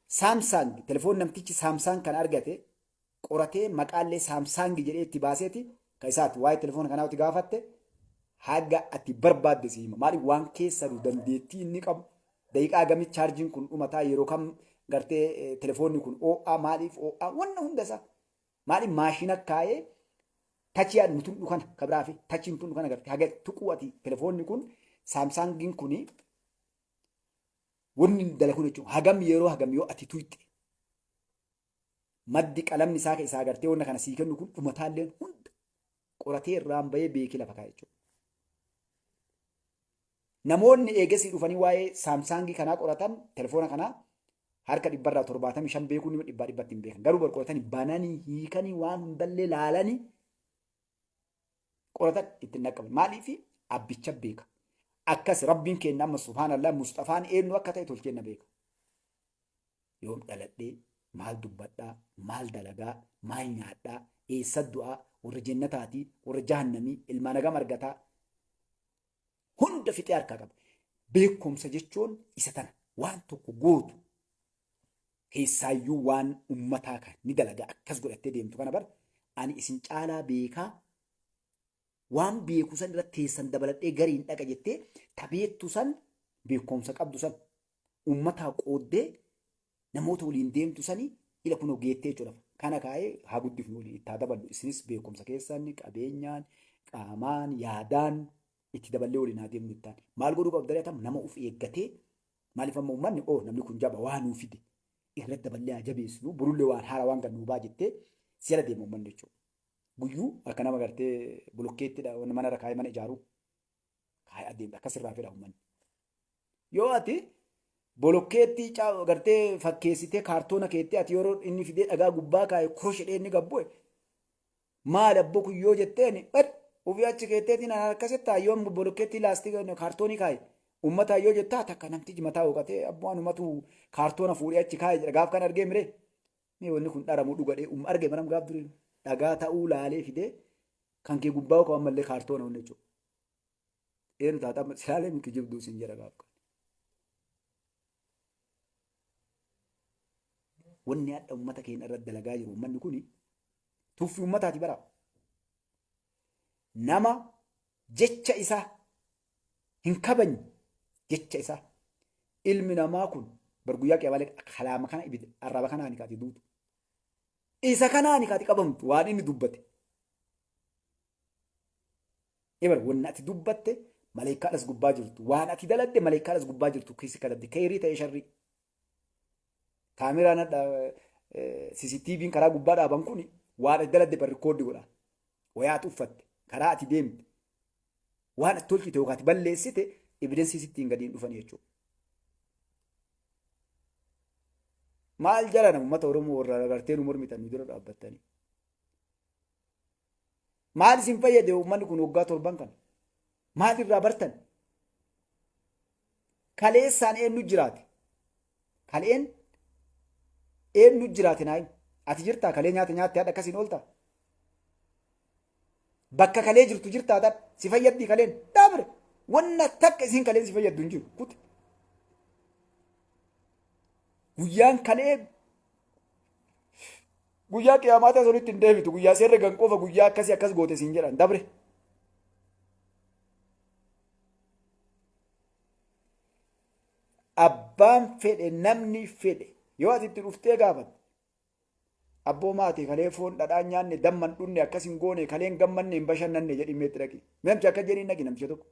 Samsung telefoon namtichi Samsung kan argate qoratee maqaallee Samsung jedhee itti baaseeti kan isaati. Waa'ee telefoona kanaa itti gaafatte haga ati barbaadde si hima. Maaliif waan keessa jiru dandeettii inni qabu daqiiqaa gamii chaarjiin kun dhumataa yeroo kam gartee telefoonni kun oo'aa maaliif oo'aa wanna hunda isaa maaliif maashina kaa'ee tachii nu tunnu kana kabiraa fi tachii nu tunnu kana gartee haga tuquu ati telefoonni kun Saamsaangiin kuni wanni dalagu jechuun hagam yeroo hagam yoo ati tuyxe maddi qalamni isaa isaa gartee wanna kana sii kennu kun dhumataalleen hunda qoratee irraan bahee beekee lafa kaa'e jechuudha. Namoonni eegasii dhufanii waa'ee Saamsaangii kanaa qoratan telefoona kanaa harka dhibbarraa 75 beekuun nama dhibbaa dhibbatti hin beekan. Garuu bar qoratanii bananii hiikanii waan hundallee laalanii qoratan ittiin dhaqqaban. Maaliif abbicha beeka. Akkas rabbiin keenya amma subhaanallah Musxafaan eenyu akka ta'e tolchee na beeka. Yoom dhaladhee maal dubbadhaa maal dalagaa maal nyaadhaa eessa du'aa warra jennataatii warra jahannamii ilmaan hagam argataa hunda fixee harkaa qaba. Beekumsa jechuun isa tana waan tokko gootu keessaayyuu waan ummataa kan ni dalaga akkas godhattee deemtu kana bar ani isin caalaa beekaa waan beeku san irratti teessan dabaladhee gariin dhaqa jettee tabeettu san beekumsa qabdu san ummataa qooddee namoota waliin deemtu sani ila kunoo geettee jechuudha. Kana kaa'ee haa guddifnu waliin itti haa daballu. Isinis beekumsa keessan qabeenyaan, qaamaan, yaadaan itti daballee waliin haa deemnu ittaan. Maal godhuu qabda jedhatam nama of eeggatee maaliif amma uummanni oo namni kun jaba waa nuu fide irratti daballee haa jabeessinu borullee waan haaraa waan gad nuu baa jettee si jala deema uummanni jechuudha. Guyyuu akka nama gartee bulukkeettidha mana irra kaa'ee mana ijaaruu kaa'ee adeemta akkas irraa fedha uummanni. Yoo ati bolokkeettii gartee fakkeessitee kaartoona keettee ati yeroo inni fidee dhagaa gubbaa kaa'e korosh jedhee inni gabbu'e maali abboo kun yoo jetteen bad ofii achi keetteetiin an akkasitti yoon bolokkeettii laastika kaartoonii kaa'e uummataa yoo jettaa takka namtichi mataa hooqatee abboo anumatu kaartoona fuudhee achi kaa'e jedha gaaf kan argee miree mee wanni kun dharamu dhugadhee arge maram gaaf durii dhagaa ta'uu laalee fidee kan kee gubbaa hooqa ammallee kaartoona hunde jechuudha. Eenyu taata amma silaalee miti kijibduu siin jedha gaaf kana. Wanni hadha uummata keenya irratti dalagaa jiru uummanni kuni tuffii uummataati bara. Nama jecha isaa hin kabajne jecha isaa ilmi namaa kun bar guyyaa qiyamaalee kalaama kana ibidda arraba kanaani kaati duutu. Isa kanaani kaati qabamtu waan inni dubbate. Ebar wanni ati dubbatte maleekkaadhas gubbaa jirtu. Waan ati daladde maleekkaadhas gubbaa jirtu keessa katabdi. Kheeyrii ta'e sharrii. Kaameraan hadha CCTV'n karaa gubbaa dhaaban kun waan ati daladde bar rikoordi godha. Wayaa ati uffatte, karaa ati deemte, waan ati tolchite yookaan ati balleessite evidensii sittiin gadi hin dhufan jechuudha. Maal jala uummata Oromoo warra agartee nu mormitan nu dura dhaabbattanii. Maal isin fayyade uummanni kun waggaa torban kana? Maal irraa bartan? Kaleessaan eenyu jiraate? Kaleen eenyu jiraate naa himi. Ati jirtaa kalee nyaata nyaatte hadha akkasiin ooltaa? Bakka kalee jirtu jirtaa tadha si fayyaddi kaleen dabre wanna takka isin kaleen si fayyaddu hin jiru kute. Guyyaan kalee guyyaa qiyaamaa ta'e olitti hin deebitu guyyaa seerri gan qofa guyyaa akkasii akkas goote siin jedhan dabre. Abbaan fedhe namni fedhe yoo ati itti dhuftee gaafatte abboo maati kalee foon dhadhaa nyaanne damman dhunne akkas hin goone kaleen gammanne hin bashannanne jedhi meetti dhaqi. Namtichi akka jedhiin dhaqi namticha tokko.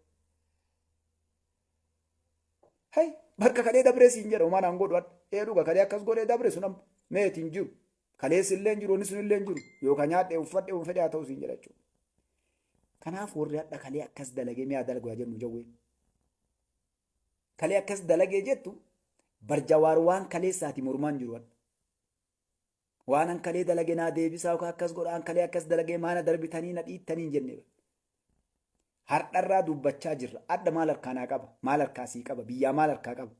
Hey, bakka kalee dabree siin jedha homaa naan godhu ee dhuga kalee akkas godhee dabre sun amma meeti hin jiru. Kaleessi illee hin jiru inni sun illee hin jiru yookaan nyaadhee uffadhee waan fedhe haa ta'u siin jedha jechuudha. Kanaaf warri hadha kalee akkas dalagee mi'a dalagu haa jennu jawwee. Kalee akkas dalagee jettu barjawaar waan kaleessaati mormaan jiru hadha. Waan an kalee dalage naa deebisaa yookaan akkas godha an kalee akkas dalagee maana darbitanii na dhiittanii hin jenne. Hardharraa dubbachaa jirra. Adda maal harkaa naa qaba? Maal harkaa sii qaba? Biyyaa maal harkaa qaba?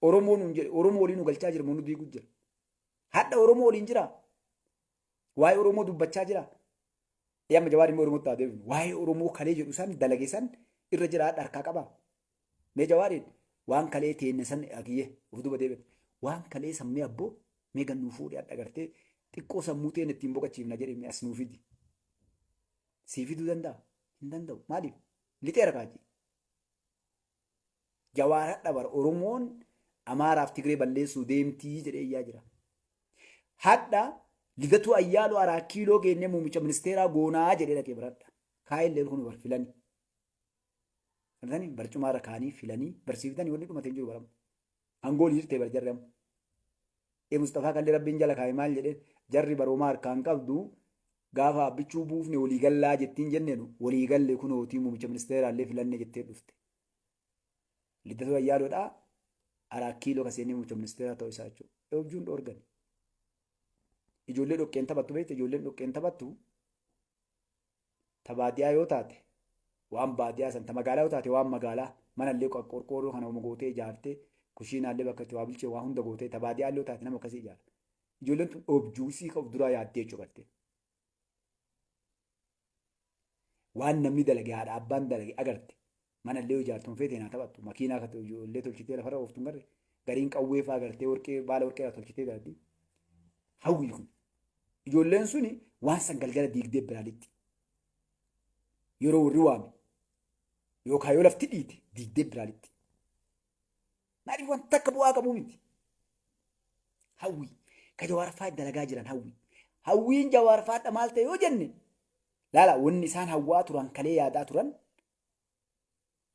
Oromoo nuun jedhe Oromoo waliin nu galchaa jira moo nu diiguu jira? Hadha Oromoo waliin jira? Waa'ee Oromoo dubbachaa jira? Ee amma Jawaar immoo Oromootti haa deebinu. Waa'ee Oromoo kalee jedhu san dalage san irra jira hadha harkaa qaba. Mee Jawaariin waan kalee teenne san akiyyee of duuba deebi'e. Waan kalee san mee abboo mee gannuu fuudhee hadha gartee xiqqoo sammuu teenne ittiin boqachiifna jedhe mee as nuu fidi. Sii fiduu danda'a? Hin danda'u. Maaliif? Lixeera kaachii. Jawaar hadha bara Oromoon Amaaraaf Tigree balleessuu deemtii jedhee iyyaa jira. Hadha Lidatuu Ayyaaloo Araa Kiiloo geennee muummicha ministeeraa goonaa jedhee dhaqee biradha. Kaayillee kun bar filani. Argitanii barcumaa irra kaanii filanii barsiiftanii wanni dhumate hin jiru baramu. Aangoo olii jirtee bar jarri amma. Ee Musxafaa kallee rabbiin jala kaa'e maal jedheen jarri baroomaa harkaan qabdu gaafa abbichuu buufne walii gallaa jettiin jenneenu walii galle kunootii muummicha ministeeraallee filanne jettee dhufte. Liddatuu Ayyaaloodhaa Araa Kiiloo ka seennee muummicha ministeeraa ta'uu isaa jechuudha. Eebjuun dhoorgani. Ijoollee dhoqqeen taphattu beekte ijoolleen dhoqqeen taphattu ta baadiyaa yoo taate waan baadiyaa san ta magaalaa yoo taate waan magaalaa manallee qorqoorroo kana uma gootee ijaartee kushiinaallee bakka itti waa bilchee waa hunda gootee ta baadiyaa yoo taate nama akkasii ijaara. Ijoolleen tun objuusii ka of duraa yaaddee jechuudha gartee. Waan namni dalage haadha abbaan dalage agarte manallee yoo ijaartuun feetee naa taphattu makiinaa kan ijoollee tolchitee lafarra ooftuun garre gariin qawwee fa'aa gartee warqee baala warqee irraa tolchitee galatti. Hawwii kun ijoolleen suni waan san galgala diigdee biraa lixxi. Yeroo warri waame yookaan yoo lafti dhiite diigdee biraa lixxi. Maaliif wanta akka bu'aa qabuu miti. Hawwii ka Jawaar fa'aa dalagaa jiran hawwii. Hawwiin Jawaar fa'aadha maal ta'e yoo jenne laala wanni isaan hawwaa turan kalee yaadaa turan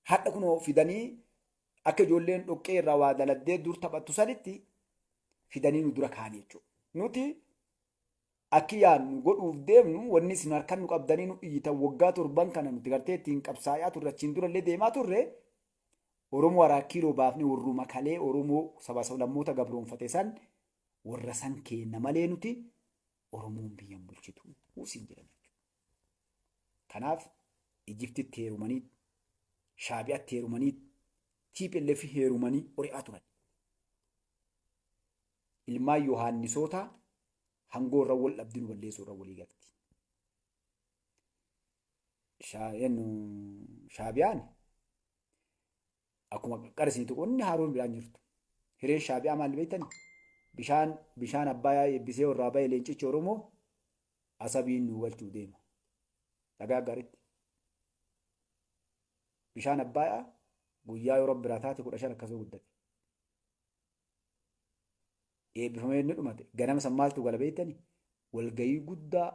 hadha kunoo fidanii akka ijoolleen dhoqqee irraa waa daladdee dur taphattu sanitti fidanii nu dura kaa'anii jechuudha. Nuti akki yaadnu godhuuf deemnu wanni isin harkan nu qabdanii nu iyyitan waggaa torban kana nuti gartee ittiin qabsaayaa turre achiin durallee deemaa turre Oromoo Araa Kiiloo baafnee warruma kalee Oromoo saba sablammoota gabroonfate san warra san keenna malee nuti Oromoon biyyan bulchitu siin jedhan jechuudha. Kanaaf Ijiptitti heerumanii Shaabiyaatti heerumanii TPLF heerumanii ori'aa turan. Ilmaan Yohaannisoota hangoo irra wal dhabdi nu balleessuu irra walii galti. Shaabiyaan akkuma qaqqara isinii tuqu inni haaroon biraan jirtu. Hireen Shaabiyaa maal beektani? Bishaan bishaan Abbayaa eebbisee irraa bahe leencichi Oromoo Asabiin nu galchuu deema. Dhagaa gaaritti. Bishaan Abbayaa guyyaa yoo rabbi biraa taate 15 akkasuma guddate. Eebbifamee inni dhumate. Ganama san maaltu gala beektani? Walgayii guddaa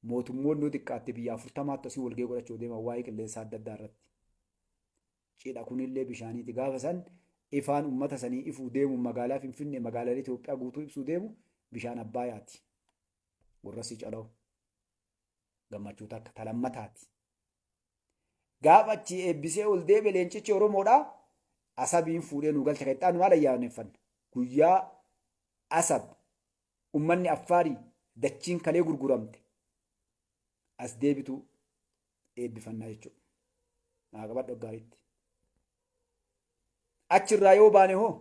mootummoonni yoo xiqqaatte biyya 40tti asii walgahii godhachuu deeman waa'ee qilleensaa adda addaa irratti. Cidha kunillee bishaaniiti. Gaafa san ifaan ummata sanii ifuu deemu magaalaa Finfinnee magaalaalee Itoophiyaa guutuu ibsuu deemu bishaan Abbaayaati. Gurra si calawu. Gammachuu takka talammataati. Gaafa achii eebbisee ol deebe leencichi Oromoodha. Asabiin fuudhee nu galcha kan itti aanu maal ayyaaneffanna? Guyyaa Asab ummanni Affaarii dachiin kalee gurguramte as deebitu eebbifannaa jechuudha. Naa qabadhu gaariitti. Achirraa yoo baane hoo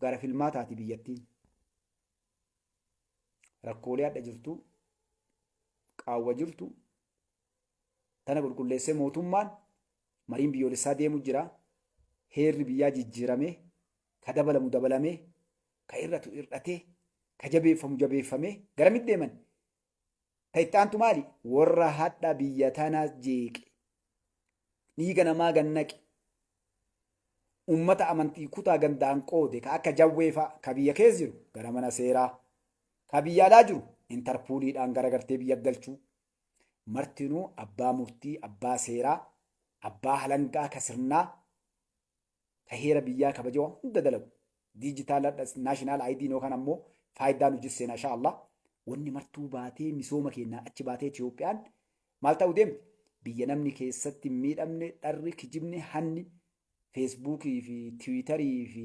gara filmaataati biyyattiin. Rakkoolee hadha jirtu, qaawwa jirtu, tana qulqulleessee mootummaan mariin biyyoolessaa deemu jira. Heerri biyyaa jijjiiramee, ka dabalamu dabalamee, ka irratu irratee, ka jabeeffamu jabeeffamee garamitti deeman? Ta itti aantu maali? Warra hadha biyya tana jeeqe. Dhiiga namaa gannaqe. Ummata amantii kutaa gandaan qoode ka akka jawwee fa'a ka biyya keessa jiru gara mana seeraa. Ka biyya alaa jiru intarpuuliidhaan gara gartee biyya galchuu. Martinuu abbaa murtii, abbaa seeraa, abbaa halangaa ka sirnaa, ka heera biyyaa kabajee waan hunda dalagu. Diijitaal national ID yookaan ammoo Faayidaa nu jisseen insha Allah. Wanni martuu baatee misooma keenyaa achi baatee Itoophiyaan maal ta'uu deemti? Biyya namni keessatti hin miidhamne dharri kijibni hanni Feesbuukii fi Tiwiitarii fi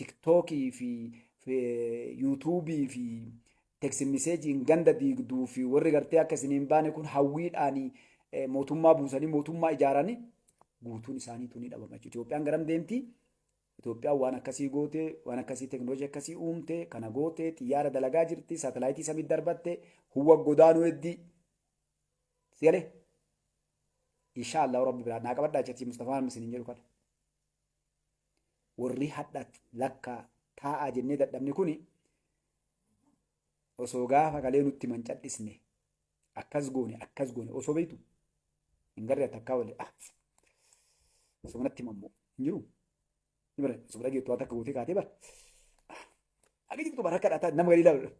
Tiktookii fi Yuutuubii fi text miseejiin ganda diigduu fi warri gartee akka isin hin baane kun hawwiidhaan mootummaa buusanii mootummaa ijaaranii guutuun isaaniitu ni dhabama jechuudha. Itoophiyaan garam deemti? Itoophiyaan waan akkasii goote, waan akkasii teknooloojii akkasii uumte, kana goote, xiyyaara dalagaa jirti, saatalaayitii samii darbatte, huwwa godaanuu heddii. Sigalee? Insha Allah Rabbi biraa naa qabadhaa jetti Mustafaan isin hin jedhu kana. Warri hadha lakkaa taa'aa jennee dadhabne kuni osoo gaafa kalee nutti mancadhisne akkas goone akkas goone osoo beektu hin garree takkaa wali ah osoo natti himammoo hin jiru. Ni bara osoo dhageettu waan takka gootee kaatee bara. Akka jirtu bara akka dhaataa nama gadi ilaalu.